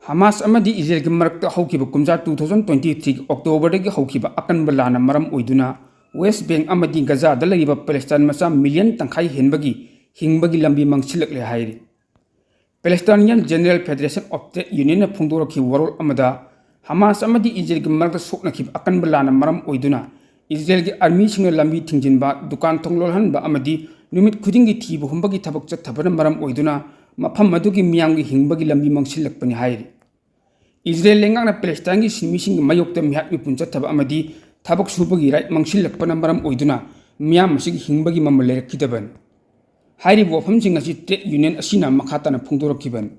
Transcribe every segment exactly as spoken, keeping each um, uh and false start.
ꯍꯃꯥꯁ ꯑꯃꯗꯤ ꯏꯖꯔꯦꯜꯒꯤ ꯃꯔꯛꯇ ꯍꯧꯈꯤꯕ ꯀꯨꯝꯖꯥ two thousand twenty three October ꯗꯒꯤ ꯍꯧꯈꯤꯕ ꯑꯀꯟꯕ ꯂꯥꯟꯅ ꯃꯔꯝ ꯑꯣꯏꯗꯨꯅ West Bank ꯑꯃꯗꯤ ꯒꯖꯥꯗ ꯂꯩꯔꯤꯕ ꯄꯦꯂꯦꯁꯇꯥꯏꯟ ꯃꯆꯥ million ꯇꯪꯈꯥꯏ ꯍꯦꯟꯕꯒꯤ ꯍꯤꯡꯕꯒꯤ ꯂꯝꯕꯤ ꯃꯥꯡꯁꯤꯜꯂꯛꯂꯦ ꯍꯥꯏꯔꯤ꯫ Palestinian General Federation of Trade Union ꯅ ꯐꯣꯡꯗꯣꯔꯛꯈꯤꯕ ꯋꯥꯔꯣꯜ ꯑꯃꯗ, ꯍꯃꯥꯁ ꯑꯃꯗꯤ ꯏꯖꯔꯦꯜꯒꯤ ꯃꯔꯛꯇ ꯁꯣꯛꯅꯈꯤꯕ ꯑꯀꯟꯕ ꯂꯥꯟꯅ ꯃꯔꯝ ꯑꯣꯏꯗꯨꯅ ꯏꯖꯔꯦꯜꯒꯤ ꯑꯥꯔꯃꯤꯁꯤꯡꯅ ꯂꯝꯕꯤ ꯊꯤꯡꯖꯤꯟꯕ, ꯗꯨꯀꯥꯟ ꯊꯣꯡ ꯂꯣꯜꯍꯟꯕ ꯑꯃꯗꯤ ꯅꯨꯃꯤꯠ ꯈꯨꯗꯤꯡꯒꯤ ꯊꯤꯕ ꯍꯨꯝꯕꯒꯤ ꯊꯕꯛ ꯆꯠꯊꯕꯅ ꯃꯔꯝ ꯑꯣꯏꯗꯨꯅ ꯃꯐꯝ ꯑꯗꯨꯒꯤ ꯃꯤꯌꯥꯝꯒꯤ ꯍꯤꯡꯕꯒꯤ ꯂꯝꯕꯤ ꯃꯥꯡꯁꯤꯜꯂꯛꯄꯅꯤ ꯍꯥꯏꯔꯤ꯫ ꯏꯖꯔꯦꯜ ꯂꯩꯉꯥꯛꯅ ꯄꯦꯂꯦꯁꯇꯥꯏꯟꯒꯤ ꯁꯤꯟꯃꯤꯁꯤꯡꯒꯤ ꯃꯥꯌꯣꯛꯇ ꯃꯤꯍꯥꯠ ꯃꯤꯄꯨꯟ ꯆꯠꯊꯕ ꯑꯃꯗꯤ ꯊꯕꯛ ꯁꯨꯕꯒꯤ right ꯃꯥꯡꯁꯤꯜꯂꯛꯄꯅ ꯃꯔꯝ ꯑꯣꯏꯗꯨꯅ ꯃꯤꯌꯥꯝ ꯑꯁꯤꯒꯤ ꯍꯤꯡꯕꯒꯤ ꯃꯃꯜ ꯂꯩꯔꯛꯈꯤꯗꯕꯅꯤ꯫ ꯍꯥꯏꯔꯤꯕ ꯋꯥꯐꯝꯁꯤꯡ ꯑꯁꯤ trade union ꯑꯁꯤꯅ ꯃꯈꯥ ꯇꯥꯅ ꯐꯣꯡꯗꯣꯔꯛꯈꯤꯕꯅꯤ꯫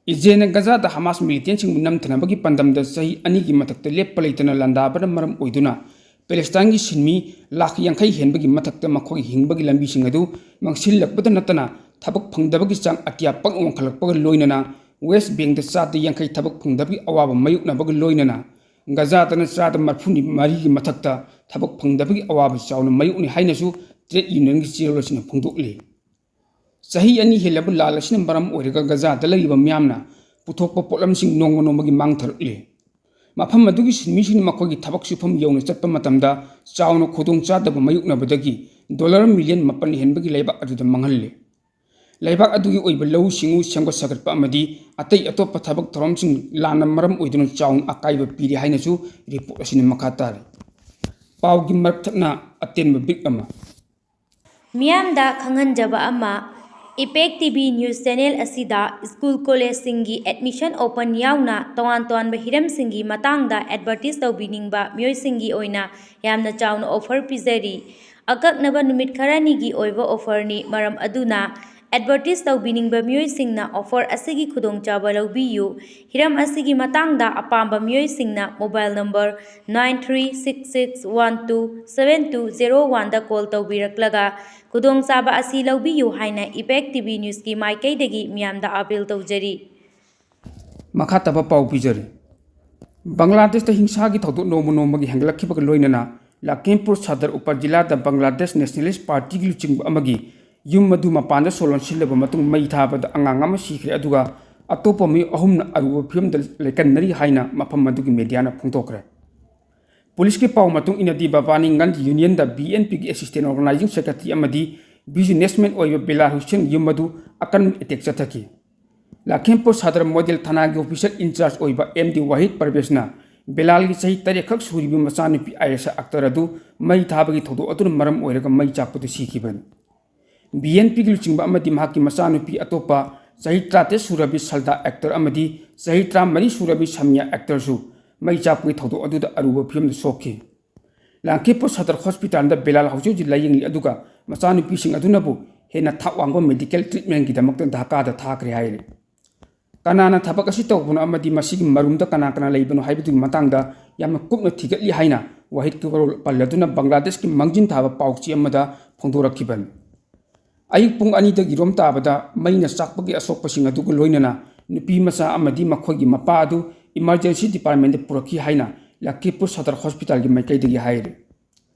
ꯏꯖꯔꯦꯜꯅ ꯒꯖꯥꯗ ꯍꯃꯥꯁ militantꯁꯤꯡꯕꯨ ꯅꯝꯊꯅꯕꯒꯤ ꯄꯥꯟꯗꯝꯗ ꯆꯍꯤ ꯑꯅꯤꯒꯤ ꯃꯊꯛꯇ ꯂꯦꯞꯄ ꯂꯩꯇꯅ ꯂꯥꯟꯗꯥꯕꯅ ꯃꯔꯝ ꯑꯣꯏꯗꯨꯅ ꯄꯦꯂꯦꯁꯇꯥꯏꯟꯒꯤ ꯁꯤꯟꯃꯤ ꯂꯥꯈ ꯌꯥꯡꯈꯩ ꯍꯦꯟꯕꯒꯤ ꯃꯊꯛꯇ ꯃꯈꯣꯏꯒꯤ ꯍꯤꯡꯕꯒꯤ ꯂꯝꯕꯤꯁꯤꯡ ꯑꯗꯨ ꯃꯥꯡꯁꯤꯜꯂꯛꯄꯗ ꯅꯠꯇꯅ ꯊꯕꯛ ꯐꯪꯗꯕꯒꯤ ꯆꯥꯡ ꯑꯇꯤꯌꯥ ꯄꯪ ꯋꯥꯡꯈꯠꯂꯛꯄꯒ ꯂꯣꯏꯅꯅ West Bankꯇ ꯆꯥꯗ ꯌꯥꯡꯈꯩ ꯊꯕꯛ ꯐꯪꯗꯕꯒꯤ ꯑꯋꯥꯕ ꯃꯥꯌꯣꯛꯅꯕꯒ ꯂꯣꯏꯅꯅ ꯒꯖꯥꯗꯅ ꯆꯥꯗ ꯃꯔꯤꯐꯨ ꯃꯔꯤꯒꯤ ꯃꯊꯛꯇ ꯊꯕꯛ ꯐꯪꯗꯕꯒꯤ ꯑꯋꯥꯕ ꯆꯥꯎꯅ ꯃꯥꯌꯣꯛꯅꯩ ꯍꯥꯏꯅꯁꯨ trade unionꯒꯤ ꯆꯦꯔꯣꯜ ꯑꯁꯤꯅ ꯐꯣꯡꯗꯣꯛꯂꯤ꯫ ꯆꯍꯤ ꯑꯅꯤ ꯍꯦꯜꯂꯕ ꯂꯥꯟ ꯑꯁꯤꯅ ꯃꯔꯝ ꯑꯣꯏꯔꯒ ꯒꯖꯥꯗ ꯂꯩꯔꯤꯕ ꯃꯤꯌꯥꯝꯅ ꯄꯨꯊꯣꯛꯄ ꯄꯣꯠꯂꯝꯁꯤꯡ ꯅꯣꯡꯃ ꯅꯣꯡꯃꯒꯤ ꯃꯥꯡꯊꯔꯛꯂꯤ꯫ ꯃꯐꯝ ꯑꯗꯨꯒꯤ ꯁꯤꯟꯃꯤꯁꯤꯡꯅ ꯃꯈꯣꯏꯒꯤ ꯊꯕꯛ ꯁꯨꯐꯝ ꯌꯧꯅ ꯆꯠꯄ ꯃꯇꯝꯗ ꯆꯥꯎꯅ ꯈꯨꯗꯣꯡꯆꯥꯗꯕ ꯃꯥꯌꯣꯛꯅꯕꯗꯒꯤ dollar million ꯃꯥꯄꯟ ꯍꯦꯟꯕꯒꯤ ꯂꯩꯕꯥꯛ ꯑꯗꯨꯗ ꯃꯥꯡꯍꯜꯂꯤ꯫ ꯂꯩꯕꯥꯛ ꯑꯗꯨꯒꯤ ꯑꯣꯏꯕ ꯂꯧꯎ ꯁꯤꯡꯎ, ꯁꯦꯝꯒꯠ ꯁꯥꯒꯠꯄ ꯑꯃꯗꯤ ꯑꯇꯩ ꯑꯇꯣꯞꯄ ꯊꯕꯛ ꯊꯧꯔꯝꯁꯤꯡ ꯂꯥꯟꯅ ꯃꯔꯝ ꯑꯣꯏꯗꯨꯅ ꯆꯥꯎꯅ ꯑꯀꯥꯏꯕ ꯄꯤꯔꯤ ꯍꯥꯏꯅꯁꯨ report ꯑꯁꯤꯅ ꯃꯈꯥ ꯇꯥꯔꯤ꯫ ꯄꯥꯎꯒꯤ ꯃꯔꯛ ꯊꯠꯅ ꯑꯇꯦꯟꯕ brief ꯑꯃ꯫ ꯃꯤꯌꯥꯝꯗ ꯈꯪꯍꯟꯖꯕ ꯑꯃ, ꯏꯄꯦꯛ ꯇꯤ ꯚꯤ news channel ꯑꯁꯤꯗ school collegeꯁꯤꯡꯒꯤ admission open ꯌꯥꯎꯅ ꯇꯣꯉꯥꯟ ꯇꯣꯉꯥꯟꯕ ꯍꯤꯔꯝꯁꯤꯡꯒꯤ ꯃꯇꯥꯡꯗ advertise ꯇꯧꯕꯤꯅꯤꯡꯕ ꯃꯤꯑꯣꯏꯁꯤꯡꯒꯤ ꯑꯣꯏꯅ ꯌꯥꯝꯅ ꯆꯥꯎꯅ offer ꯄꯤꯖꯔꯤ꯫ ꯑꯀꯛꯅꯕ ꯅꯨꯃꯤꯠ ꯈꯔꯅꯤꯒꯤ ꯑꯣꯏꯕ offerꯅꯤ, ꯃꯔꯝ ꯑꯗꯨꯅ advertise ꯇꯧꯕꯤꯅꯤꯡꯕ ꯃꯤꯑꯣꯏꯁꯤꯡꯅ offer ꯑꯁꯤꯒꯤ ꯈꯨꯗꯣꯡꯆꯥꯕ ꯂꯧꯕꯤꯌꯨ꯫ ꯍꯤꯔꯝ ꯑꯁꯤꯒꯤ ꯃꯇꯥꯡꯗ ꯑꯄꯥꯝꯕ ꯃꯤꯑꯣꯏꯁꯤꯡꯅ mobile number nine three six six one two seven two zero oneꯗ call ꯇꯧꯕꯤꯔꯛꯂꯒ ꯈꯨꯗꯣꯡꯆꯥꯕ ꯑꯁꯤ ꯂꯧꯕꯤꯌꯨ ꯍꯥꯏꯅ ꯏꯄꯦꯛ ꯇꯤ ꯚꯤ newsꯀꯤ ꯃꯥꯏꯀꯩꯗꯒꯤ ꯃꯤꯌꯥꯝꯗ appeal ꯇꯧꯖꯔꯤ꯫ ꯃꯈꯥ ꯇꯥꯕ ꯄꯥꯎ ꯄꯤꯖꯔꯤ꯫ ꯕꯪꯒ꯭ꯂꯥꯗꯦꯁꯇ ꯍꯤꯡꯁꯥꯒꯤ ꯊꯧꯗꯣꯛ ꯅꯣꯡꯃ ꯅꯣꯡꯃꯒꯤ ꯍꯦꯟꯒꯠꯂꯛꯈꯤꯕꯒ ꯂꯣꯏꯅꯅ ꯂꯈꯤꯝꯄꯨꯔ ꯁꯗꯔ ꯎꯄ ꯖꯤꯂꯥꯗ ꯕꯪꯒ꯭ꯂꯥꯗꯦꯁ Nationalist Partyꯒꯤ ꯂꯨꯆꯤꯡꯕ ꯑꯃꯒꯤ ꯌꯨꯝ ꯑꯗꯨ ꯃꯄꯥꯟꯗ ꯁꯣ ꯂꯣꯟꯁꯤꯜꯂꯕ ꯃꯇꯨꯡ ꯃꯩ ꯊꯥꯕꯗ ꯑꯉꯥꯡ ꯑꯃ ꯁꯤꯈ꯭ꯔꯦ, ꯑꯗꯨꯒ ꯑꯇꯣꯞꯄ ꯃꯤꯑꯣꯏ ꯑꯍꯨꯝꯅ ꯑꯔꯨꯕ ꯐꯤꯕꯝꯗ ꯂꯩꯀꯟꯅꯔꯤ ꯍꯥꯏꯅ ꯃꯐꯝ ꯑꯗꯨꯒꯤ ꯃꯦꯗꯤꯌꯥꯅ ꯐꯣꯡꯗꯣꯛꯈ꯭ꯔꯦ꯫ ꯄꯨꯂꯤꯁꯀꯤ ꯄꯥꯎ ꯃꯇꯨꯡ ꯏꯟꯅꯗꯤ, ꯚꯕꯥꯅꯤꯒꯟꯖ ꯌꯨꯅꯤꯌꯟꯗ ꯕꯤ ꯑꯦꯟ ꯄꯤꯒꯤ assistant organizing secretary ꯑꯃꯗꯤ businessman ꯑꯣꯏꯕ ꯕꯤꯂꯥꯜ ꯍꯨꯁꯦꯟ ꯌꯨꯝ ꯑꯗꯨ ꯑꯀꯟꯕ attack ꯆꯠꯊꯈꯤ꯫ ꯂꯈꯤꯝꯄꯨꯔ ꯁꯗꯔ ꯃꯣꯗꯦꯜ ꯊꯥꯅꯥꯒꯤ officer in charge ꯑꯣꯏꯕ ꯑꯦꯝ ꯗꯤ ꯋꯥꯍꯤꯗ ꯄꯔꯕꯦꯖꯅ ꯕꯤꯂꯥꯜꯒꯤ ꯆꯍꯤ ꯇꯔꯦꯠ ꯈꯛ ꯁꯨꯔꯤꯕ ꯃꯆꯥꯅꯨꯄꯤ ꯑꯥꯌꯦꯁꯥ ꯑꯛꯇꯔ ꯑꯗꯨ ꯃꯩ ꯊꯥꯕꯒꯤ ꯊꯧꯗꯣꯛ ꯑꯗꯨꯅ ꯃꯔꯝ ꯑꯣꯏꯔꯒ ꯃꯩ ꯆꯥꯛꯄꯗ ꯁꯤꯈꯤꯕꯅꯤ꯫ ꯕꯤ ꯑꯦꯟ ꯄꯤꯒꯤ ꯂꯨꯆꯤꯡꯕ ꯑꯃꯗꯤ ꯃꯍꯥꯛꯀꯤ ꯃꯆꯥꯅꯨꯄꯤ ꯑꯇꯣꯞꯄ ꯆꯍꯤ ꯇꯔꯥꯇꯔꯦꯠ ꯁꯨꯔꯕꯤ ꯁꯜꯗꯥ ꯑꯦꯛꯇꯔ ꯑꯃꯗꯤ ꯆꯍꯤ ꯇꯔꯥꯃꯔꯤ ꯁꯨꯔꯕꯤ ꯁꯃꯤꯌꯥ ꯑꯦꯛꯇꯔꯁꯨ ꯃꯩ ꯆꯥꯛꯄꯒꯤ ꯊꯧꯗꯣꯛ ꯑꯗꯨꯗ ꯑꯔꯨꯕ ꯐꯤꯕꯝꯗ ꯁꯣꯛꯈꯤ꯫ ꯂꯥꯡꯈꯤꯄꯨꯔ ꯁꯗꯔ ꯍꯣꯁꯄꯤꯇꯥꯜꯗ ꯕꯤꯂꯥꯜ ꯍꯧꯖꯤꯛ ꯍꯧꯖꯤꯛ ꯂꯥꯌꯦꯡꯂꯤ, ꯑꯗꯨꯒ ꯃꯆꯥꯅꯨꯄꯤꯁꯤꯡ ꯑꯗꯨꯅꯕꯨ ꯍꯦꯟꯅ ꯊꯥꯛ ꯋꯥꯡꯕ ꯃꯦꯗꯤꯀꯦꯜ ꯇ꯭ꯔꯤꯠꯃꯦꯟꯒꯤꯗꯃꯛꯇ ꯙꯥꯀꯥꯗ ꯊꯥꯈ꯭ꯔꯦ ꯍꯥꯏꯔꯤ꯫ ꯀꯅꯥꯅ ꯊꯕꯛ ꯑꯁꯤ ꯇꯧꯕꯅꯣ ꯑꯃꯗꯤ ꯃꯁꯤꯒꯤ ꯃꯔꯨꯝꯗ ꯀꯅꯥ ꯀꯅꯥ ꯂꯩꯕꯅꯣ ꯍꯥꯏꯕꯗꯨꯒꯤ ꯃꯇꯥꯡꯗ ꯌꯥꯝꯅ ꯀꯨꯞꯅ ꯊꯤꯒꯠꯂꯤ ꯍꯥꯏꯅ ꯋꯥꯍꯤꯗꯀꯤ ꯋꯥꯔꯣꯜ ꯄꯜꯂꯗꯨꯅ ꯕꯪꯒ꯭ꯂꯥꯗꯦꯁꯀꯤ ꯃꯥꯡꯖꯤꯟ ꯊꯥꯕ ꯄꯥꯎꯆꯦ ꯑꯃꯗ ꯐꯣꯡꯗꯣꯔꯛꯈꯤꯕꯅꯤ꯫ ꯑꯌꯨꯛ ꯄꯨꯡ ꯑꯅꯤꯗꯒꯤ ꯔꯣꯝ ꯇꯥꯕꯗ ꯃꯩꯅ ꯆꯥꯛꯄꯒꯤ ꯑꯁꯣꯛꯄꯁꯤꯡ ꯑꯗꯨꯒ ꯂꯣꯏꯅꯅ ꯅꯨꯄꯤ ꯃꯆꯥ ꯑꯃꯗꯤ ꯃꯈꯣꯏꯒꯤ ꯃꯄꯥ ꯑꯗꯨ emergency departmentꯗ ꯄꯨꯔꯛꯈꯤ ꯍꯥꯏꯅ ꯂꯈꯤꯄꯨꯔ ꯁꯗꯔ ꯍꯣꯁꯄꯤꯇꯥꯜꯒꯤ ꯃꯥꯏꯀꯩꯗꯒꯤ ꯍꯥꯏꯔꯤ꯫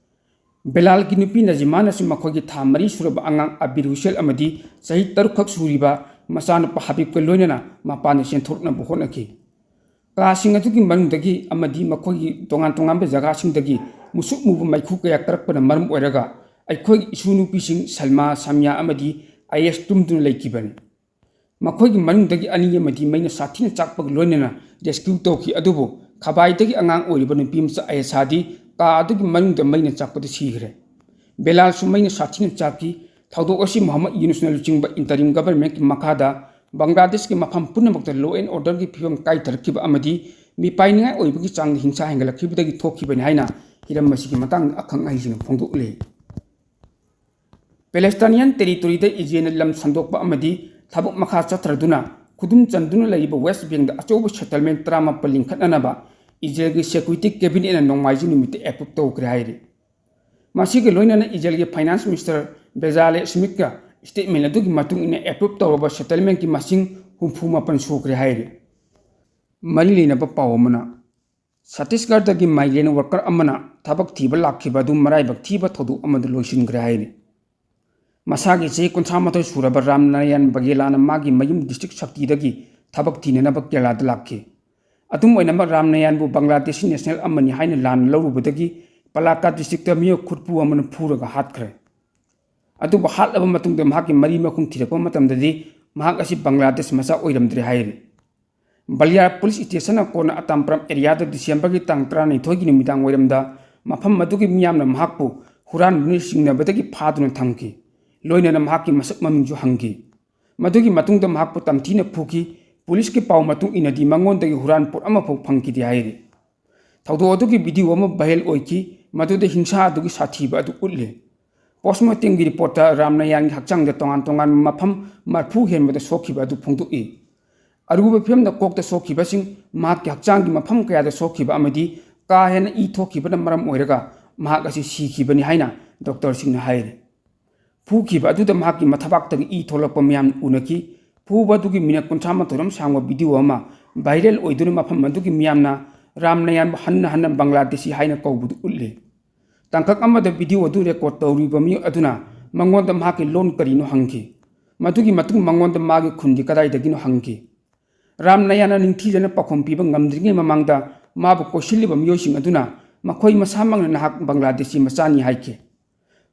ꯕꯤꯂꯥꯜꯒꯤ ꯅꯨꯄꯤ ꯅꯖꯤꯃꯥꯅꯁꯨ ꯃꯈꯣꯏꯒꯤ ꯊꯥ ꯃꯔꯤ ꯁꯨꯔꯕ ꯑꯉꯥꯡ ꯑꯕꯤꯔ ꯍꯨꯁꯦꯟ ꯑꯃꯗꯤ ꯆꯍꯤ ꯇꯔꯨꯛ ꯈꯛ ꯁꯨꯔꯤꯕ ꯃꯆꯥꯅꯨꯄꯥ ꯍꯕꯤꯕꯀ ꯂꯣꯏꯅꯅ ꯃꯄꯥꯟꯗ ꯆꯦꯟꯊꯣꯔꯛꯅꯕ ꯍꯣꯠꯅꯈꯤ꯫ ꯀꯥꯁꯤꯡ ꯑꯗꯨꯒꯤ ꯃꯅꯨꯡꯗꯒꯤ ꯑꯃꯗꯤ ꯃꯈꯣꯏꯒꯤ ꯇꯣꯉꯥꯟ ꯇꯣꯉꯥꯟꯕ ꯖꯒꯥꯁꯤꯡꯗꯒꯤ ꯃꯨꯁꯨꯛ ꯃꯨꯕ ꯃꯩꯈꯨ ꯀꯌꯥ ꯀꯥꯔꯛꯄꯅ ꯃꯔꯝ ꯑꯣꯏꯔꯒ ꯑꯩꯈꯣꯏꯒꯤ ꯏꯁꯨ ꯅꯨꯄꯤꯁꯤꯡ ꯁꯜꯃꯥ, ꯁꯥꯃꯤꯌꯥ ꯑꯃꯗꯤ ꯑꯥꯌꯦꯁ ꯇꯨꯝꯗꯨꯅ ꯂꯩꯈꯤꯕꯅꯤ꯫ ꯃꯈꯣꯏꯒꯤ ꯃꯅꯨꯡꯗꯒꯤ ꯑꯅꯤ ꯑꯃꯗꯤ ꯃꯩꯅ ꯁꯥꯊꯤꯅ ꯆꯥꯛꯄꯒ ꯂꯣꯏꯅꯅ rescue ꯇꯧꯈꯤ, ꯑꯗꯨꯕꯨ ꯈꯕꯥꯏꯗꯒꯤ ꯑꯉꯥꯡ ꯑꯣꯏꯔꯤꯕ ꯅꯨꯄꯤ ꯃꯆꯥ ꯑꯥꯌꯦꯁꯥꯗꯤ ꯀꯥ ꯑꯗꯨꯒꯤ ꯃꯅꯨꯡꯗ ꯃꯩꯅ ꯆꯥꯛꯄꯗ ꯁꯤꯈ꯭ꯔꯦ꯫ ꯕꯤꯂꯥꯜꯁꯨ ꯃꯩꯅ ꯁꯥꯊꯤꯅ ꯆꯥꯛꯈꯤ꯫ ꯊꯧꯗꯣꯛ ꯑꯁꯤ ꯃꯨꯍꯝꯃꯗ ꯌꯨꯅꯨꯁꯅ ꯂꯨꯆꯤꯡꯕ interim governmentꯀꯤ ꯃꯈꯥꯗ ꯕꯪꯒ꯭ꯂꯥꯗꯦꯁꯀꯤ ꯃꯐꯝ ꯄꯨꯝꯅꯃꯛꯇ law and orderꯒꯤ ꯐꯤꯕꯝ ꯀꯥꯏꯊꯔꯛꯈꯤꯕ ꯑꯃꯗꯤ ꯃꯤꯄꯥꯏꯅꯤꯡꯉꯥꯏ ꯑꯣꯏꯕꯒꯤ ꯆꯥꯡꯗ ꯍꯤꯡꯁꯥ ꯍꯦꯟꯒꯠꯂꯛꯈꯤꯕꯗꯒꯤ ꯊꯣꯛꯈꯤꯕꯅꯤ ꯍꯥꯏꯅ ꯍꯤꯔꯝ ꯑꯁꯤꯒꯤ ꯃꯇꯥꯡꯗ ꯑꯈꯪ ꯑꯍꯩꯁꯤꯡꯅ ꯐꯣꯡꯗꯣꯛꯂꯤ꯫ Palestinian territoryꯗ ꯏꯖꯔꯦꯜꯅ ꯂꯝ ꯁꯟꯗꯣꯛꯄ ꯑꯃꯗꯤ ꯊꯕꯛ ꯃꯈꯥ ꯆꯠꯊꯔꯗꯨꯅ ꯈꯨꯗꯨꯝ ꯆꯟꯗꯨꯅ ꯂꯩꯔꯤꯕ West Bankꯗ ꯑꯆꯧꯕ settlement ꯇꯔꯥꯃꯥꯄꯜ ꯂꯤꯡꯈꯠꯅꯅꯕ ꯏꯖꯔꯦꯜꯒꯤ security cabinetꯅ ꯅꯣꯡꯃꯥꯏꯖꯤꯡ ꯅꯨꯃꯤꯠꯇ approve ꯇꯧꯈ꯭ꯔꯦ ꯍꯥꯏꯔꯤ꯫ ꯃꯁꯤꯒꯤ ꯂꯣꯏꯅꯅ ꯏꯖꯔꯦꯜꯒꯤ finance minister ꯕꯦꯖꯥꯂꯦ ꯁ꯭ꯃꯤꯊꯀ statement ꯑꯗꯨꯒꯤ ꯃꯇꯨꯡ ꯏꯟꯅ approve ꯇꯧꯔꯕ settlementꯀꯤ ꯃꯁꯤꯡ ꯍꯨꯝꯐꯨ ꯃꯥꯄꯟ ꯁꯨꯈ꯭ꯔꯦ ꯍꯥꯏꯔꯤ꯫ ꯃꯔꯤ ꯂꯩꯅꯕ ꯄꯥꯎ ꯑꯃꯅ, ꯆꯇꯤꯁꯒꯔꯗꯒꯤ migrant worker ꯑꯃꯅ ꯊꯕꯛ ꯊꯤꯕ ꯂꯥꯛꯈꯤꯕ ꯑꯗꯨ ꯃꯔꯥꯏꯕꯛ ꯊꯤꯕ ꯊꯧꯗꯣꯛ ꯑꯃꯗ ꯂꯣꯏꯁꯤꯟꯈ꯭ꯔꯦ ꯍꯥꯏꯔꯤ꯫ ꯃꯁꯥꯒꯤ ꯆꯍꯤ ꯀꯨꯟꯊ꯭ꯔꯥ ꯃꯥꯊꯣꯏ ꯁꯨꯔꯕ ꯔꯥꯝ ꯅꯥꯔꯥꯌꯟ ꯕꯒꯦꯂꯥꯅ ꯃꯥꯒꯤ ꯃꯌꯨꯝ district ꯁꯛꯇꯤꯗꯒꯤ ꯊꯕꯛ ꯊꯤꯅꯅꯕ ꯀꯦꯔꯂꯥꯗ ꯂꯥꯛꯈꯤ꯫ ꯑꯗꯨꯝ ꯑꯣꯏꯅꯃꯛ, ꯔꯥꯝꯅꯌꯥꯟꯕꯨ ꯕꯪꯒ꯭ꯂꯥꯗꯦꯁꯤ ꯅꯦꯁꯅꯦꯜ ꯑꯃꯅꯤ ꯍꯥꯏꯅ ꯂꯥꯟꯅ ꯂꯧꯔꯨꯕꯗꯒꯤ ꯄꯂꯥꯀꯥꯠ ꯗꯤꯁꯇ꯭ꯔꯤꯛꯇ ꯃꯤꯑꯣꯏ ꯈꯨꯠꯄꯨ ꯑꯃꯅ ꯐꯨꯔꯒ ꯍꯥꯠꯈ꯭ꯔꯦ꯫ ꯑꯗꯨꯕꯨ ꯍꯥꯠꯂꯕ ꯃꯇꯨꯡꯗ ꯃꯍꯥꯛꯀꯤ ꯃꯔꯤ ꯃꯈꯣꯡ ꯊꯤꯔꯛꯄ ꯃꯇꯝꯗꯗꯤ ꯃꯍꯥꯛ ꯑꯁꯤ ꯕꯪꯒ꯭ꯂꯥꯗꯦꯁ ꯃꯆꯥ ꯑꯣꯏꯔꯝꯗ꯭ꯔꯦ ꯍꯥꯏꯔꯤ꯫ ꯕꯂꯤꯌꯥꯔ ꯄꯨꯂꯤꯁ ꯁ꯭ꯇꯦꯁꯟꯅ ꯀꯣꯟꯅ ꯑꯇꯥꯝꯄ꯭ꯔꯝ ꯑꯦꯔꯤꯌꯥꯗ ꯗꯤꯁꯦꯝꯕꯔꯒꯤ ꯇꯥꯡ ꯇꯔꯥꯅꯤꯊꯣꯏꯒꯤ ꯅꯨꯃꯤꯗꯥꯡ ꯋꯥꯏꯔꯝꯗ ꯃꯐꯝ ꯑꯗꯨꯒꯤ ꯃꯤꯌꯥꯝꯅ ꯃꯍꯥꯛꯄꯨ ꯍꯨꯔꯥꯟꯕꯅ ꯆꯤꯡꯅꯕꯗꯒꯤ ꯐꯥꯗꯨꯅ ꯊꯝꯈꯤ꯫ ꯂꯣꯏꯅꯅ ꯃꯍꯥꯛꯀꯤ ꯃꯁꯛ ꯃꯃꯤꯡꯁꯨ ꯍꯪꯈꯤ꯫ ꯃꯗꯨꯒꯤ ꯃꯇꯨꯡꯗ ꯃꯍꯥꯛꯄꯨ ꯇꯝꯊꯤꯅ ꯐꯨꯈꯤ꯫ ꯄꯨꯂꯤꯁꯀꯤ ꯄꯥꯎ ꯃꯇꯨꯡ ꯏꯟꯅꯗꯤ ꯃꯉꯣꯟꯗꯒꯤ ꯍꯨꯔꯥꯟ ꯄꯣꯠ ꯑꯃꯐꯥꯎ ꯐꯪꯈꯤꯗꯦ ꯍꯥꯏꯔꯤ꯫ ꯊꯧꯗꯣꯛ ꯑꯗꯨꯒꯤ ꯚꯤꯗꯤꯑꯣ ꯑꯃ ꯚꯥꯏꯔꯦꯜ ꯑꯣꯏꯈꯤ, ꯃꯗꯨꯗ ꯍꯤꯡꯁꯥ ꯑꯗꯨꯒꯤ ꯁꯥꯊꯤꯕ ꯑꯗꯨ ꯎꯠꯂꯤ꯫ ꯄꯣꯁꯃꯣꯔꯇꯦꯝꯒꯤ ꯔꯤꯄꯣꯔꯠꯇ ꯔꯥꯝꯅꯌꯥꯟꯒꯤ ꯍꯛꯆꯥꯡꯗ ꯇꯣꯉꯥꯟ ꯇꯣꯉꯥꯟꯕ ꯃꯐꯝ ꯃꯔꯐꯨ ꯍꯦꯟꯕꯗ ꯁꯣꯛꯈꯤꯕ ꯑꯗꯨ ꯐꯣꯡꯗꯣꯛꯏ꯫ ꯑꯔꯨꯕ ꯐꯤꯚꯝꯗ ꯀꯣꯛꯇ ꯁꯣꯛꯈꯤꯕꯁꯤꯡ, ꯃꯍꯥꯛꯀꯤ ꯍꯛꯆꯥꯡꯒꯤ ꯃꯐꯝ ꯀꯌꯥꯗ ꯁꯣꯛꯈꯤꯕ ꯑꯃꯗꯤ ꯀꯥ ꯍꯦꯟꯅ ꯏ ꯊꯣꯛꯈꯤꯕꯅ ꯃꯔꯝ ꯑꯣꯏꯔꯒ ꯃꯍꯥꯛ ꯑꯁꯤ ꯁꯤꯈꯤꯕꯅꯤ ꯍꯥꯏꯅ ꯗꯣꯛꯇꯔꯁꯤꯡꯅ ꯍꯥꯏꯔꯤ꯫ ꯐꯨꯈꯤꯕ ꯑꯗꯨꯗ ꯃꯍꯥꯛꯀꯤ ꯃꯊꯕꯥꯛꯇꯒꯤ ꯏ ꯊꯣꯛꯂꯛꯄ ꯃꯤꯌꯥꯝꯅ ꯎꯅꯈꯤ꯫ ꯐꯨꯕ ꯑꯗꯨꯒꯤ ꯃꯤꯅꯠ ꯀꯨꯟꯊ꯭ꯔꯥ ꯃꯥꯊꯣꯏ ꯔꯣꯝ ꯁꯥꯡꯕ ꯚꯤꯗꯤꯑꯣ ꯑꯃ ꯚꯥꯏꯔꯦꯜ ꯑꯣꯏꯗꯨꯅ ꯃꯐꯝ ꯑꯗꯨꯒꯤ ꯃꯤꯌꯥꯝꯅ ꯔꯥꯝꯅꯌꯥꯟꯕꯨ ꯍꯟꯅ ꯍꯟꯅ ꯕꯪꯒ꯭ꯂꯥꯗꯦꯁꯤ ꯍꯥꯏꯅ ꯀꯧꯕꯗꯨ ꯎꯠꯂꯤ꯫ ꯇꯥꯡꯀꯛ ꯑꯃꯗ ꯚꯤꯗꯤꯑꯣ ꯑꯗꯨ ꯔꯦꯀꯣꯔꯗ ꯇꯧꯔꯤꯕ ꯃꯤꯑꯣꯏ ꯑꯗꯨꯅ ꯃꯉꯣꯟꯗ ꯃꯍꯥꯛꯀꯤ ꯂꯣꯟ ꯀꯔꯤꯅꯣ ꯍꯪꯈꯤ꯫ ꯃꯗꯨꯒꯤ ꯃꯇꯨꯡ ꯃꯉꯣꯟꯗ ꯃꯥꯒꯤ ꯈꯨꯟꯗꯤ ꯀꯗꯥꯏꯗꯒꯤꯅꯣ ꯍꯪꯈꯤ꯫ ꯔꯥꯝꯅꯌꯥꯟꯅ ꯅꯤꯡꯊꯤꯖꯅ ꯄꯥꯎꯈꯨꯝ ꯄꯤꯕ ꯉꯝꯗ꯭ꯔꯤꯉꯩ ꯃꯃꯥꯡꯗ ꯃꯥꯕꯨ ꯀꯣꯏꯁꯤꯜꯂꯤꯕ ꯃꯤꯑꯣꯏꯁꯤꯡ ꯑꯗꯨꯅ ꯃꯈꯣꯏ ꯃꯁꯥꯃꯛꯅ ꯅꯍꯥꯛ ꯕꯪꯒ꯭ꯂꯥꯗꯦꯁꯤ ꯃꯆꯥꯅꯤ ꯍꯥꯏꯈꯤ꯫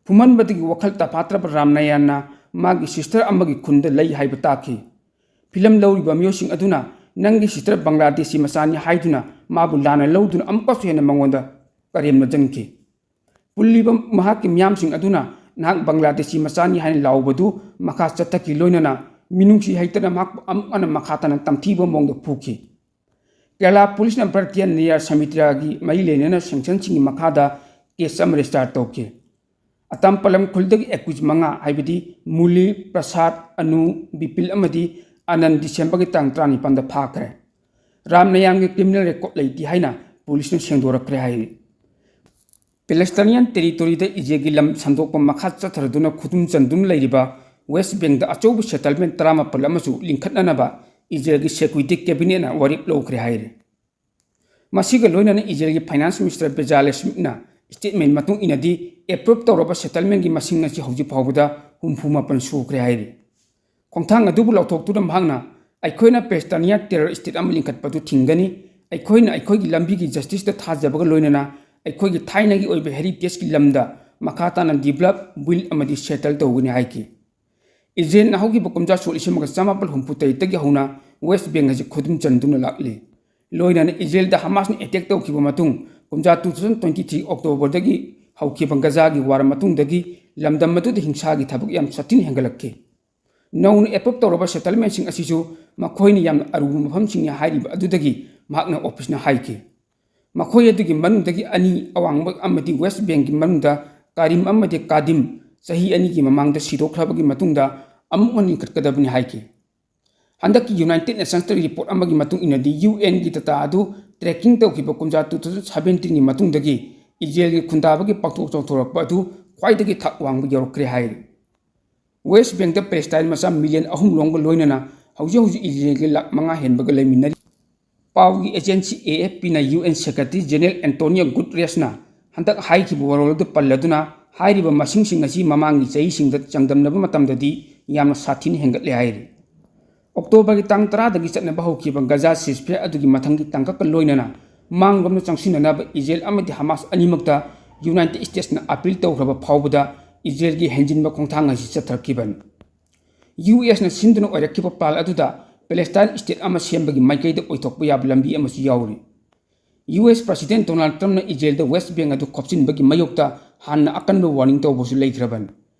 ꯐꯨꯝꯍꯟꯕꯗꯒꯤ ꯋꯥꯈꯜ ꯇꯥꯐꯥꯠꯇ꯭ꯔꯕ ꯔꯥꯝꯅꯌꯥꯟꯅ ꯃꯥꯒꯤ ꯁꯤꯁꯇꯔ ꯑꯃꯒꯤ ꯈꯨꯟꯗ ꯂꯩ ꯍꯥꯏꯕ ꯇꯥꯈꯤ꯫ ꯐꯤꯂꯝ ꯂꯧꯔꯤꯕ ꯃꯤꯑꯣꯏꯁꯤꯡ ꯑꯗꯨꯅ ꯅꯪꯒꯤ ꯁꯤꯁꯇꯔ ꯕꯪꯒ꯭ꯂꯥꯗꯦꯁꯤ ꯃꯆꯥꯅꯤ ꯍꯥꯏꯗꯨꯅ ꯃꯥꯕꯨ ꯂꯥꯟꯅ ꯂꯧꯗꯨꯅ ꯑꯃꯨꯛꯀꯁꯨ ꯍꯦꯟꯅ ꯃꯉꯣꯟꯗ ꯀꯔꯦꯝꯅꯖꯟꯈꯤ꯫ ꯄꯨꯜꯂꯤꯕ ꯃꯍꯥꯛꯀꯤ ꯃꯤꯌꯥꯝꯁꯤꯡ ꯑꯗꯨꯅ ꯅꯍꯥꯛ ꯕꯪꯒ꯭ꯂꯥꯗꯦꯁꯤ ꯃꯆꯥꯅꯤ ꯍꯥꯏꯅ ꯂꯥꯎꯕꯗꯨ ꯃꯈꯥ ꯆꯠꯊꯈꯤ, ꯂꯣꯏꯅꯅ ꯃꯤꯅꯨꯡꯁꯤ ꯍꯩꯇꯅ ꯃꯍꯥꯛꯄꯨ ꯑꯃꯨꯛ ꯍꯟꯅ ꯃꯈꯥ ꯇꯥꯅ ꯇꯝꯊꯤꯕ ꯃꯑꯣꯡꯗ ꯐꯨꯈꯤ꯫ ꯀꯦꯔꯂꯥ ꯄꯨꯂꯤꯁꯅ ꯚꯥꯔꯇꯤꯌꯥ ꯅ꯭ꯌꯥꯌ ꯁꯃꯤꯇꯤꯒꯤ ꯃꯔꯤ ꯂꯩꯅꯅ ꯁꯦꯡꯁꯟꯁꯤꯡꯒꯤ ꯃꯈꯥꯗ ꯀꯦꯁ ꯑꯃ ꯔꯦꯖꯤꯁꯇꯥꯔ ꯇꯧꯈꯤ꯫ ꯑꯇꯥꯝꯄꯂꯝ ꯈꯨꯜꯗꯒꯤ ꯑꯦꯀ꯭ꯌꯨꯖ ꯃꯉꯥ, ꯍꯥꯏꯕꯗꯤ ꯃꯨꯂꯤ, ꯄ꯭ꯔꯁꯥꯗ, ꯑꯅꯨ, ꯕꯤꯄꯤꯜ ꯑꯃꯗꯤ ꯑꯅꯟ ꯗꯤꯁꯦꯝꯕꯔꯒꯤ ꯇꯥꯡ ꯇꯔꯥꯅꯤꯄꯥꯟꯗ ꯐꯥꯈ꯭ꯔꯦ꯫ ꯔꯥꯝꯅꯌꯥꯟꯒꯤ ꯀ꯭ꯔꯤꯃꯤꯅꯦꯜ ꯔꯦꯀꯣꯔꯗ ꯂꯩꯇꯦ ꯍꯥꯏꯅ ꯄꯨꯂꯤꯁꯅ ꯁꯦꯡꯗꯣꯔꯛꯈ꯭ꯔꯦ ꯍꯥꯏꯔꯤ꯫ ꯄꯦꯂꯦꯁꯇꯥꯏꯅꯤꯌꯥꯟ ꯇꯦꯔꯤꯇꯣꯔꯤꯗ ꯏꯖꯔꯦꯜꯒꯤ ꯂꯝ ꯁꯟꯗꯣꯛꯄ ꯃꯈꯥ ꯆꯠꯊꯔꯗꯨꯅ ꯈꯨꯗꯨꯝ ꯆꯟꯗꯨꯅ ꯂꯩꯔꯤꯕ ꯋꯦꯁ ꯕꯦꯡꯗ ꯑꯆꯧꯕ ꯁꯦꯇꯜꯃꯦꯟ ꯇꯔꯥꯃꯥꯄꯜ ꯑꯃꯁꯨ ꯂꯤꯡꯈꯠꯅꯅꯕ ꯏꯖꯔꯦꯜꯒꯤ ꯁꯦꯀ꯭ꯌꯨꯔꯤꯇꯤ ꯀꯦꯕꯤꯅꯦꯠꯅ ꯋꯥꯔꯦꯞ ꯂꯧꯈ꯭ꯔꯦ ꯍꯥꯏꯔꯤ꯫ ꯃꯁꯤꯒ ꯂꯣꯏꯅꯅ ꯏꯖꯔꯦꯜꯒꯤ ꯐꯥꯏꯅꯥꯟꯁ ꯃꯤꯅꯤꯁꯇꯔ ꯕꯦꯖꯥꯂꯦ ꯁ꯭ꯃꯤꯊꯅ ꯁ꯭ꯇꯦꯠꯃꯦꯟ ꯃꯇꯨꯡ ꯏꯟꯅꯗꯤ ꯑꯦꯄ꯭ꯔꯨꯞ ꯇꯧꯔꯕ ꯁꯦꯇꯜꯃꯦꯟꯒꯤ ꯃꯁꯤꯡ ꯑꯁꯤ ꯍꯧꯖꯤꯛ ꯐꯥꯎꯕꯗ ꯍꯨꯝꯐꯨ ꯃꯥꯄꯟ ꯁꯨꯈ꯭ꯔꯦ ꯍꯥꯏꯔꯤ꯫ ꯈꯣꯡꯊꯥꯡ ꯑꯗꯨꯕꯨ ꯂꯥꯎꯊꯣꯛꯇꯨꯅ ꯃꯍꯥꯛꯅ ꯑꯩꯈꯣꯏꯅ ꯄꯦꯂꯦꯁꯇꯥꯏꯅꯤꯌꯥ ꯇꯦꯔꯔ ꯁ꯭ꯇꯦꯠ ꯑꯃ ꯂꯤꯡꯈꯠꯄꯗꯨ ꯊꯤꯡꯒꯅꯤ꯫ ꯑꯩꯈꯣꯏꯅ ꯑꯩꯈꯣꯏꯒꯤ ꯂꯝꯕꯤꯒꯤ ꯖꯁꯇꯤꯁꯇ ꯊꯥꯖꯕꯒ ꯂꯣꯏꯅꯅ ꯑꯩꯈꯣꯏꯒꯤ ꯊꯥꯏꯅꯒꯤ ꯑꯣꯏꯕ ꯍꯦꯔꯤꯇꯦꯖꯀꯤ ꯂꯝꯗ ꯃꯈꯥ ꯇꯥꯅ ꯗꯤꯕꯂꯞ, ꯕꯤꯜ ꯑꯃꯗꯤ ꯁꯦꯇꯜ ꯇꯧꯒꯅꯤ ꯍꯥꯏꯈꯤ꯫ ꯏꯖꯔꯦꯜꯅ ꯍꯧꯈꯤꯕ ꯀꯨꯝꯖꯥ ꯁꯣꯛ ꯂꯤꯁꯤꯡ ꯑꯃꯒ ꯆꯃꯥꯄꯜ ꯍꯨꯝꯐꯨ ꯇꯔꯦꯠꯇꯒꯤ ꯍꯧꯅ ꯋꯦꯁ ꯕꯦꯡ ꯑꯁꯤ ꯈꯨꯗꯨꯝ ꯆꯟꯗꯨꯅ ꯂꯥꯛꯂꯤ꯫ ꯂꯣꯏꯅꯅ ꯏꯖꯔꯦꯜꯗ ꯍꯃꯥꯁꯅ ꯑꯦꯇꯦꯛ ꯇꯧꯈꯤꯕ ꯃꯇꯨꯡ, ꯀꯨꯝꯖꯥ two thousand twenty three October ꯗꯒꯤ ꯍꯧꯈꯤꯕ ꯒꯖꯥꯒꯤ ꯋꯥꯔ ꯃꯇꯨꯡꯗꯒꯤ ꯂꯝꯗꯝ ꯑꯗꯨꯗ ꯍꯤꯡꯁꯥꯒꯤ ꯊꯕꯛ ꯌꯥꯝ ꯁꯥꯊꯤꯅ ꯍꯦꯟꯒꯠꯂꯛꯈꯤ꯫ ꯅꯧꯅ ꯑꯦꯄ꯭ꯔꯨꯞ ꯇꯧꯔꯕ ꯁꯦꯇꯜꯃꯦꯟꯁꯤꯡ ꯑꯁꯤꯁꯨ ꯃꯈꯣꯏꯅ ꯌꯥꯝꯅ ꯑꯔꯨꯕ ꯃꯐꯝꯁꯤꯡꯅꯤ ꯍꯥꯏꯔꯤꯕ ꯑꯗꯨꯗꯒꯤ ꯃꯍꯥꯛꯅ ꯑꯣꯐꯤꯁꯅ ꯍꯥꯏꯈꯤ꯫ ꯃꯈꯣꯏ ꯑꯗꯨꯒꯤ ꯃꯅꯨꯡꯗꯒꯤ ꯑꯅꯤ ꯑꯋꯥꯡꯕ ꯑꯃꯗꯤ ꯋꯦꯁ ꯕꯦꯡꯒꯤ ꯃꯅꯨꯡꯗ ꯀꯥꯔꯤꯝ ꯑꯃꯗꯤ ꯀꯥꯗꯤꯝ ꯆꯍꯤ ꯑꯅꯤꯒꯤ ꯃꯃꯥꯡꯗ ꯁꯤꯗꯣꯛꯈ꯭ꯔꯕꯒꯤ ꯃꯇꯨꯡꯗ ꯑꯃꯨꯛ ꯍꯟꯅ ꯂꯤꯡꯈꯠꯀꯗꯕꯅꯤ ꯍꯥꯏꯈꯤ꯫ ꯍꯟꯗꯛꯀꯤ ꯌꯨꯅꯥꯏꯇꯦꯗ ꯅꯦꯁꯟꯁꯇ ꯔꯤꯄꯣꯔꯠ ꯑꯃꯒꯤ ꯃꯇꯨꯡ ꯏꯟꯅꯗꯤ, ꯌꯨ ꯑꯦꯟꯒꯤ ꯗꯇꯥ ꯑꯗꯨ ꯇ꯭ꯔꯦꯀꯤꯡ ꯇꯧꯈꯤꯕ ꯀꯨꯝꯖꯥ two thousand seventeenꯒꯤ ꯃꯇꯨꯡꯗꯒꯤ ꯏꯖꯔꯦꯜꯒꯤ ꯈꯨꯟꯗꯥꯕꯒꯤ ꯄꯥꯛꯊꯣꯛ ꯆꯥꯎꯊꯣꯔꯛꯄ ꯑꯗꯨ ꯈ꯭ꯋꯥꯏꯗꯒꯤ ꯊꯥꯛ ꯋꯥꯡꯕ ꯌꯧꯔꯛꯈ꯭ꯔꯦ ꯍꯥꯏꯔꯤ꯫ ꯋꯦꯁ ꯕꯦꯡꯗ ꯄꯦꯂꯦꯁꯇꯥꯏꯟ ꯃꯆꯥ ꯃꯤꯂꯤꯌꯟ ꯑꯍꯨꯝ ꯂꯣꯝꯒ ꯂꯣꯏꯅꯅ ꯍꯧꯖꯤꯛ ꯍꯧꯖꯤꯛ ꯏꯖꯔꯦꯜꯒꯤ ꯂꯥꯈ ꯃꯉꯥ ꯍꯦꯟꯕꯒ ꯂꯩꯃꯤꯟꯅꯔꯤ꯫ ꯄꯥꯎꯒꯤ ꯑꯦꯖꯦꯟꯁꯤ AFPꯅ U N secretary general Antonio ꯒꯨꯇꯔꯦꯁꯅ ꯍꯟꯗꯛ ꯍꯥꯏꯈꯤꯕ ꯋꯥꯔꯣꯜ ꯑꯗꯨ ꯄꯜꯂꯗꯨꯅ, ꯍꯥꯏꯔꯤꯕ ꯃꯁꯤꯡꯁꯤꯡ ꯑꯁꯤ ꯃꯃꯥꯡꯒꯤ ꯆꯍꯤꯁꯤꯡꯗ ꯆꯥꯡꯗꯝꯅꯕ ꯃꯇꯝꯗꯗꯤ ꯌꯥꯝꯅ ꯁꯥꯊꯤꯅ ꯍꯦꯟꯒꯠꯂꯦ ꯍꯥꯏꯔꯤ꯫ ꯑꯣꯛꯇꯣꯕꯔꯒꯤ ꯇꯥꯡ ꯇꯔꯥꯗꯒꯤ ꯆꯠꯅꯕ ꯍꯧꯈꯤꯕ ꯒꯖꯥ ceasefire ꯑꯗꯨꯒꯤ ꯃꯊꯪꯒꯤ ꯇꯥꯡꯀꯛꯀ ꯂꯣꯏꯅꯅ ꯃꯥꯡꯂꯣꯝꯗ ꯆꯪꯁꯤꯟꯅꯅꯕ ꯏꯖꯔꯦꯜ ꯑꯃꯗꯤ ꯍꯃꯥꯁ ꯑꯅꯤꯃꯛꯇ ꯌꯨꯅꯥꯏꯇꯦꯗ ꯁ꯭ꯇꯦꯠꯁꯅ ꯑꯄꯤꯜ ꯇꯧꯈ꯭ꯔꯕ ꯐꯥꯎꯕꯗ ꯏꯖꯔꯦꯜꯒꯤ ꯍꯦꯟꯖꯤꯟꯕ ꯈꯣꯡꯊꯥꯡ ꯑꯁꯤ ꯆꯠꯊꯔꯛꯈꯤꯕꯅꯤ꯫ ꯌꯨ ꯑꯦꯁꯅ ꯁꯤꯟꯗꯨꯅ ꯑꯣꯏꯔꯛꯈꯤꯕ ꯄ꯭ꯂꯥꯟ ꯑꯗꯨꯗ ꯄꯦꯂꯦꯁꯇꯥꯏꯟ ꯁ꯭ꯇꯦꯠ ꯑꯃ ꯁꯦꯝꯕꯒꯤ ꯃꯥꯏꯀꯩꯗ ꯑꯣꯏꯊꯣꯛꯄ ꯌꯥꯕ ꯂꯝꯕꯤ ꯑꯃꯁꯨ ꯌꯥꯎꯔꯤ꯫ ꯌꯨ ꯑꯦꯁ ꯄ꯭ꯔꯁꯤꯗꯦꯟ ꯗꯣꯅꯥꯜꯗ ꯇ꯭ꯔꯝꯞꯅ ꯏꯖꯔꯦꯜꯗ ꯋꯦꯁ ꯕꯦꯡ ꯑꯗꯨ ꯈꯣꯞꯆꯤꯟꯕꯒꯤ ꯃꯥꯌꯣꯛꯇ ꯍꯥꯟꯅ ꯑꯀꯟꯕ ꯋꯥꯔꯅꯤꯡ ꯇꯧꯕꯁꯨ ꯂꯩꯈ꯭ꯔꯕꯅꯤ꯫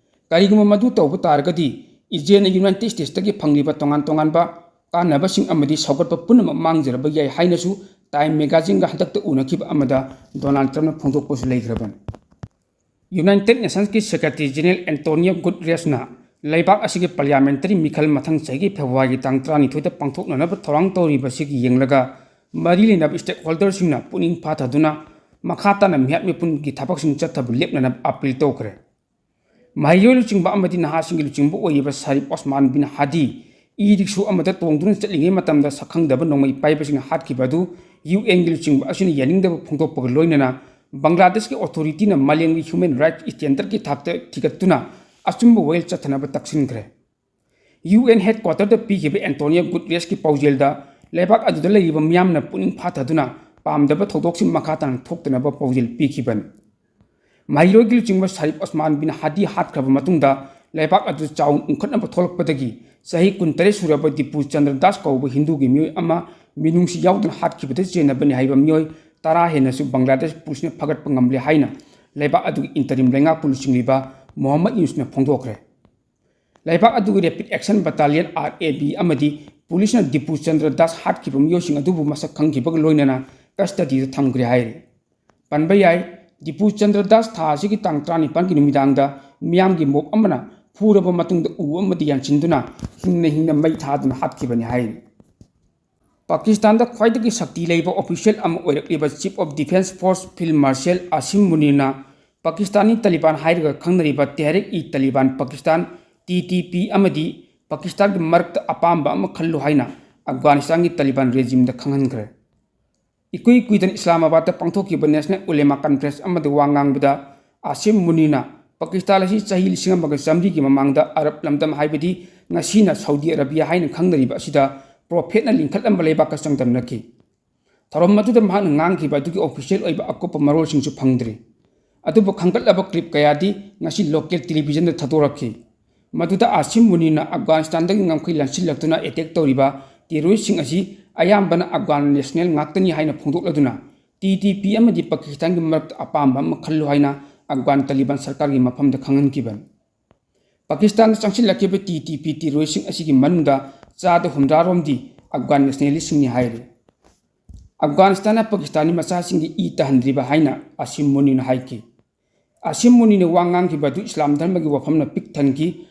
ꯀꯔꯤꯒꯨꯝꯕ ꯃꯗꯨ ꯇꯧꯕ ꯇꯥꯔꯒꯗꯤ, ꯏꯖꯔꯦꯜꯅ ꯌꯨꯅꯥꯏꯇꯦꯗ ꯁ꯭ꯇꯦꯠꯁꯇꯒꯤ ꯐꯪꯂꯤꯕ ꯇꯣꯉꯥꯟ ꯇꯣꯉꯥꯟꯕ ꯀꯥꯟꯅꯕꯁꯤꯡ ꯑꯃꯗꯤ ꯁꯧꯒꯠꯄ ꯄꯨꯝꯅꯃꯛ ꯃꯥꯡꯖꯔꯕ ꯌꯥꯏ ꯍꯥꯏꯅꯁꯨ ꯇꯥꯏꯝ ꯃꯦꯒꯥꯖꯤꯟꯒ ꯍꯟꯗꯛꯇ ꯎꯅꯈꯤꯕ ꯑꯃꯗ Donald ꯇ꯭ꯔꯝꯞꯅ ꯐꯣꯡꯗꯣꯛꯄꯁꯨ ꯂꯩꯈ꯭ꯔꯕꯅꯤ꯫ United ꯅꯦꯁꯟꯁꯀꯤ secretary general Antonio ꯒꯨꯇꯔꯦꯁꯅ ꯂꯩꯕꯥꯛ ꯑꯁꯤꯒꯤ ꯄꯥꯔꯂꯤꯌꯥꯃꯦꯟꯇꯔꯤ ꯃꯤꯈꯜ ꯃꯊꯪ ꯆꯍꯤꯒꯤ ꯐꯦꯕ꯭ꯔꯨꯋꯥꯔꯤꯒꯤ ꯇꯥꯡ ꯇꯔꯥꯅꯤꯊꯣꯏꯗ ꯄꯥꯡꯊꯣꯛꯅꯅꯕ ꯊꯧꯔꯥꯡ ꯇꯧꯔꯤꯕꯁꯤꯒꯤ ꯌꯦꯡꯂꯒ, ꯃꯔꯤ ꯂꯩꯅꯕ ꯁ꯭ꯇꯦꯛꯍꯣꯜꯗꯔꯁꯤꯡꯅ ꯄꯨꯛꯅꯤꯡ ꯐꯥꯊꯗꯨꯅ ꯃꯈꯥ ꯇꯥꯅ ꯃꯤꯍꯥꯠ ꯃꯤꯄꯨꯟꯒꯤ ꯊꯕꯛꯁꯤꯡ ꯆꯠꯊꯕ ꯂꯦꯞꯅꯅꯕ ꯑꯄꯤꯜ ꯇꯧꯈ꯭ꯔꯦ꯫ ꯃꯍꯩꯔꯣꯏ ꯂꯨꯆꯤꯡꯕ ꯑꯃꯗꯤ ꯅꯍꯥꯁꯤꯡꯒꯤ ꯂꯨꯆꯤꯡꯕ ꯑꯣꯏꯔꯤꯕ ꯁꯔꯤꯐ ꯑꯣꯁꯃꯥꯟ ꯕꯤꯟ ꯍꯥꯗꯤ ꯏ ꯔꯤꯛꯁꯣ ꯑꯃꯗ ꯇꯣꯡꯗꯨꯅ ꯆꯠꯂꯤꯉꯩ ꯃꯇꯝꯗ ꯁꯛꯈꯪꯗꯕ ꯅꯣꯡꯃꯩ ꯄꯥꯏꯕꯁꯤꯡꯅ ꯍꯥꯠꯈꯤꯕ ꯑꯗꯨ ꯌꯨ ꯑꯦꯟꯒꯤ ꯂꯨꯆꯤꯡꯕ ꯑꯁꯤꯅ ꯌꯥꯅꯤꯡꯗꯕ ꯐꯣꯡꯗꯣꯛꯄꯒ ꯂꯣꯏꯅꯅ ꯕꯪꯒ꯭ꯂꯥꯗꯦꯁꯀꯤ ꯑꯣꯊꯣꯔꯤꯇꯤꯅ ꯃꯥꯂꯦꯝꯒꯤ ꯍ꯭ꯌꯨꯃꯦꯟ ꯔꯥꯏꯠꯁ ꯁ꯭ꯇꯦꯟꯗꯔꯗꯀꯤ ꯊꯥꯛꯇ ꯊꯤꯒꯠꯇꯨꯅ ꯑꯆꯨꯝꯕ ꯋꯥꯌꯦꯜ ꯆꯠꯊꯅꯕ ꯇꯛꯁꯤꯟꯈ꯭ꯔꯦ꯫ ꯌꯨ ꯑꯦꯟ ꯍꯦꯗꯀ꯭ꯋꯥꯇꯔꯗ ꯄꯤꯈꯤꯕ ꯑꯦꯟꯇꯣꯅꯤꯌꯣ ꯒꯨꯇꯔꯦꯁꯀꯤ ꯄꯥꯎꯖꯦꯜꯗ ꯂꯩꯕꯥꯛ ꯑꯗꯨꯗ ꯂꯩꯔꯤꯕ ꯃꯤꯌꯥꯝꯅ ꯄꯨꯛꯅꯤꯡ ꯐꯥꯊꯗꯨꯅ ꯄꯥꯝꯗꯕ ꯊꯧꯗꯣꯛꯁꯤꯡ ꯃꯈꯥ ꯇꯥꯅ ꯊꯣꯛꯇꯅꯕ ꯄꯥꯎꯖꯦꯜ ꯄꯤꯈꯤꯕꯅꯤ꯫ ꯃꯍꯩꯔꯣꯏꯒꯤ ꯂꯨꯆꯤꯡꯕ ꯁꯔꯤꯐ ꯑꯣꯁꯃꯥꯟ ꯕꯤꯟ ꯍꯥꯗꯤ ꯍꯥꯠꯈ꯭ꯔꯕ ꯃꯇꯨꯡꯗ ꯂꯩꯕꯥꯛ ꯑꯗꯨ ꯆꯥꯎꯅ ꯎꯪꯈꯠꯅꯕ ꯊꯣꯛꯂꯛꯄꯗꯒꯤ ꯆꯍꯤ ꯀꯨꯟꯇꯔꯦꯠ ꯁꯨꯔꯕ ꯗꯤꯄꯨ ꯆꯟꯗ꯭ꯔ ꯗꯥꯁ ꯀꯧꯕ ꯍꯤꯟꯗꯨꯒꯤ ꯃꯤꯑꯣꯏ ꯑꯃ ꯃꯤꯅꯨꯡꯁꯤ ꯌꯥꯎꯗꯅ ꯍꯥꯠꯈꯤꯕꯗ ꯆꯦꯟꯅꯕꯅꯤ ꯍꯥꯏꯕ ꯃꯤꯑꯣꯏ ꯇꯔꯥ ꯍꯦꯟꯅꯁꯨ ꯕꯪꯒ꯭ꯂꯥꯗꯦꯁ ꯄꯨꯂꯤꯁꯅ ꯐꯥꯒꯠꯄ ꯉꯝꯂꯦ ꯍꯥꯏꯅ ꯂꯩꯕꯥꯛ ꯑꯗꯨꯒꯤ ꯏꯟꯇꯔꯤꯝ ꯂꯩꯉꯥꯛꯄꯨ ꯂꯨꯆꯤꯡꯂꯤꯕ ꯃꯣꯍꯝꯃꯗ ꯌꯨꯅꯨꯁꯅ ꯐꯣꯡꯗꯣꯛꯈ꯭ꯔꯦ꯫ ꯂꯩꯕꯥꯛ ꯑꯗꯨꯒꯤ ꯔꯦꯄꯤꯗ action battalion, R A B, ꯑꯃꯗꯤ ꯄꯨꯂꯤꯁꯅ ꯗꯤꯄꯨ ꯆꯟꯗ꯭ꯔ ꯗꯥꯁ ꯍꯥꯠꯈꯤꯕ ꯃꯤꯑꯣꯏꯁꯤꯡ ꯑꯗꯨꯕꯨ ꯃꯁꯛ ꯈꯪꯈꯤꯕꯒ ꯂꯣꯏꯅꯅ ꯀꯁꯇꯗꯤꯗ ꯊꯝꯈ꯭ꯔꯦ ꯍꯥꯏꯔꯤ꯫ ꯄꯟꯕ ꯌꯥꯏ, ꯗꯤꯄꯨ ꯆꯟꯗ꯭ꯔ ꯗꯥꯁ ꯊꯥ ꯑꯁꯤꯒꯤ ꯇꯥꯡ ꯇꯔꯥꯅꯤꯄꯥꯟꯒꯤ ꯅꯨꯃꯤꯗꯥꯡꯗ ꯃꯤꯌꯥꯝꯒꯤ ꯃꯣꯞ ꯑꯃꯅ ꯐꯨꯔꯕ ꯃꯇꯨꯡꯗ ꯎ ꯑꯃꯗ ꯌꯥꯟꯁꯤꯟꯗꯨꯅ ꯍꯤꯡꯅ ꯍꯤꯡꯅ ꯃꯩ ꯊꯥꯗꯨꯅ ꯍꯥꯠꯈꯤꯕꯅꯤ ꯍꯥꯏꯔꯤ꯫ ꯄꯥꯀꯤꯁꯇꯥꯟꯗ ꯈ꯭ꯋꯥꯏꯗꯒꯤ ꯁꯛꯇꯤ ꯂꯩꯕ ꯑꯣꯐꯤꯁꯤꯌꯦꯜ ꯑꯃ ꯑꯣꯏꯔꯛꯂꯤꯕ Chief of Defence Force Field Marshal ꯑꯁꯤꯝ ꯃꯨꯅꯤꯔꯅ ꯄꯥꯀꯤꯁꯇꯥꯅꯤ ꯇꯥꯂꯤꯕꯥꯟ ꯍꯥꯏꯔꯒ ꯈꯪꯅꯔꯤꯕ ꯇꯦꯍꯔꯤꯛ E ꯇꯥꯂꯤꯕꯥꯟ Pakistan, T T P, ꯑꯃꯗꯤ ꯄꯥꯀꯤꯁꯇꯥꯟꯒꯤ ꯃꯔꯛꯇ ꯑꯄꯥꯝꯕ ꯑꯃ ꯈꯜꯂꯨ ꯍꯥꯏꯅ ꯑꯐꯒꯥꯅꯤꯁꯇꯥꯟꯒꯤ ꯇꯥꯂꯤꯕꯥꯟ ꯔꯦꯖꯤꯝꯗ ꯈꯪꯍꯟꯈ꯭ꯔꯦ꯫ ꯏꯀꯨꯏ ꯀꯨꯏꯗꯅ ꯏꯁꯂꯥꯃꯥꯕꯥꯗꯇ ꯄꯥꯡꯊꯣꯛꯈꯤꯕ ꯅꯦꯁꯅꯦꯜ ꯎꯂꯦꯃꯥ ꯀꯟꯐ꯭ꯔꯦꯟꯁ ꯑꯃꯗ ꯋꯥ ꯉꯥꯡꯕꯗ ꯑꯁꯤꯝ ꯃꯨꯅꯤꯅ ꯄꯥꯀꯤꯁꯇꯥꯟ ꯑꯁꯤ ꯆꯍꯤ ꯂꯤꯁꯤꯡ ꯑꯃꯒ ꯆꯥꯃꯔꯤꯒꯤ ꯃꯃꯥꯡꯗ ꯑꯔꯕ ꯂꯝꯗꯝ, ꯍꯥꯏꯕꯗꯤ ꯉꯁꯤꯅ ꯁꯥꯎꯗꯤ ꯑꯔꯥꯕꯤꯌꯥ ꯍꯥꯏꯅ ꯈꯪꯅꯔꯤꯕ ꯑꯁꯤꯗ ꯄ꯭ꯔꯣꯐꯦꯠꯅ ꯂꯤꯡꯈꯠꯂꯝꯕ ꯂꯩꯕꯥꯛꯀ ꯆꯥꯡꯗꯝꯅꯈꯤ꯫ ꯊꯧꯔꯝ ꯑꯗꯨꯗ ꯃꯍꯥꯛꯅ ꯉꯥꯡꯈꯤꯕ ꯑꯗꯨꯒꯤ ꯑꯣꯐꯤꯁꯤꯌꯦꯜ ꯑꯣꯏꯕ ꯑꯀꯨꯞꯄ ꯃꯔꯣꯜꯁꯤꯡꯁꯨ ꯐꯪꯗ꯭ꯔꯤ꯫ ꯑꯗꯨꯕꯨ ꯈꯟꯒꯠꯂꯕ ꯀ꯭ꯂꯤꯞ ꯀꯌꯥꯗꯤ ꯉꯁꯤ ꯂꯣꯀꯦꯜ ꯇꯦꯂꯤꯚꯤꯖꯟꯗ ꯊꯥꯗꯣꯔꯛꯈꯤ꯫ ꯃꯗꯨꯗ ꯑꯁꯤꯝ ꯃꯨꯅꯤꯅ ꯑꯐꯒꯥꯅꯤꯁꯇꯥꯟꯗꯒꯤ ꯉꯝꯈꯩ ꯂꯥꯟꯁꯤꯜꯂꯛꯇꯨꯅ ꯑꯦꯇꯦꯛ ꯇꯧꯔꯤꯕ ꯇꯦꯔꯣꯔꯤꯁꯁꯤꯡ ꯑꯁꯤ ꯑꯌꯥꯝꯕꯅ ꯑꯐꯒꯥꯟ ꯅꯦꯁꯅꯦꯜ ꯉꯥꯛꯇꯅꯤ ꯍꯥꯏꯅ ꯐꯣꯡꯗꯣꯛꯂꯗꯨꯅ, ꯇꯤ ꯇꯤ ꯄꯤ ꯑꯃꯗꯤ ꯄꯥꯀꯤꯁꯇꯥꯟꯒꯤ ꯃꯔꯛꯇ ꯑꯄꯥꯝꯕ ꯑꯃ ꯈꯜꯂꯨ ꯍꯥꯏꯅ ꯑꯐꯒꯥꯟ ꯇꯥꯂꯤꯕꯥꯟ ꯁꯔꯀꯥꯔꯒꯤ ꯃꯐꯝꯗ ꯈꯪꯍꯟꯈꯤꯕꯅꯤ꯫ ꯄꯥꯀꯤꯁꯇꯥꯟꯗ ꯆꯪꯁꯤꯜꯂꯛꯈꯤꯕ ꯇꯤ ꯇꯤ ꯄꯤ ꯇꯦꯔꯣꯔꯤꯁꯁꯤꯡ ꯑꯁꯤꯒꯤ ꯃꯅꯨꯡꯗ ꯆꯥꯗ ꯍꯨꯝꯗ꯭ꯔꯥ ꯔꯣꯝꯗꯤ ꯑꯐꯒꯥꯟ ꯅꯦꯁꯅꯦꯂꯤꯁꯁꯤꯡꯅꯤ ꯍꯥꯏꯔꯤ꯫ ꯑꯐꯒꯥꯅꯤꯁꯇꯥꯟꯅ ꯄꯥꯀꯤꯁꯇꯥꯅꯤ ꯃꯆꯥꯁꯤꯡꯒꯤ ꯏ ꯇꯥꯍꯟꯗ꯭ꯔꯤꯕ ꯍꯥꯏꯅ ꯑꯁꯤꯝ ꯃꯨꯅꯤꯅ ꯍꯥꯏꯈꯤ꯫ ꯑꯁꯤꯝ ꯃꯨꯅꯤꯅ ꯋꯥ ꯉꯥꯡꯈꯤꯕ ꯑꯗꯨ ꯏꯁꯂꯥꯝ ꯙꯔꯃꯒꯤ ꯋꯥꯐꯝꯅ ꯄꯤꯛ ꯊꯟꯈꯤ꯫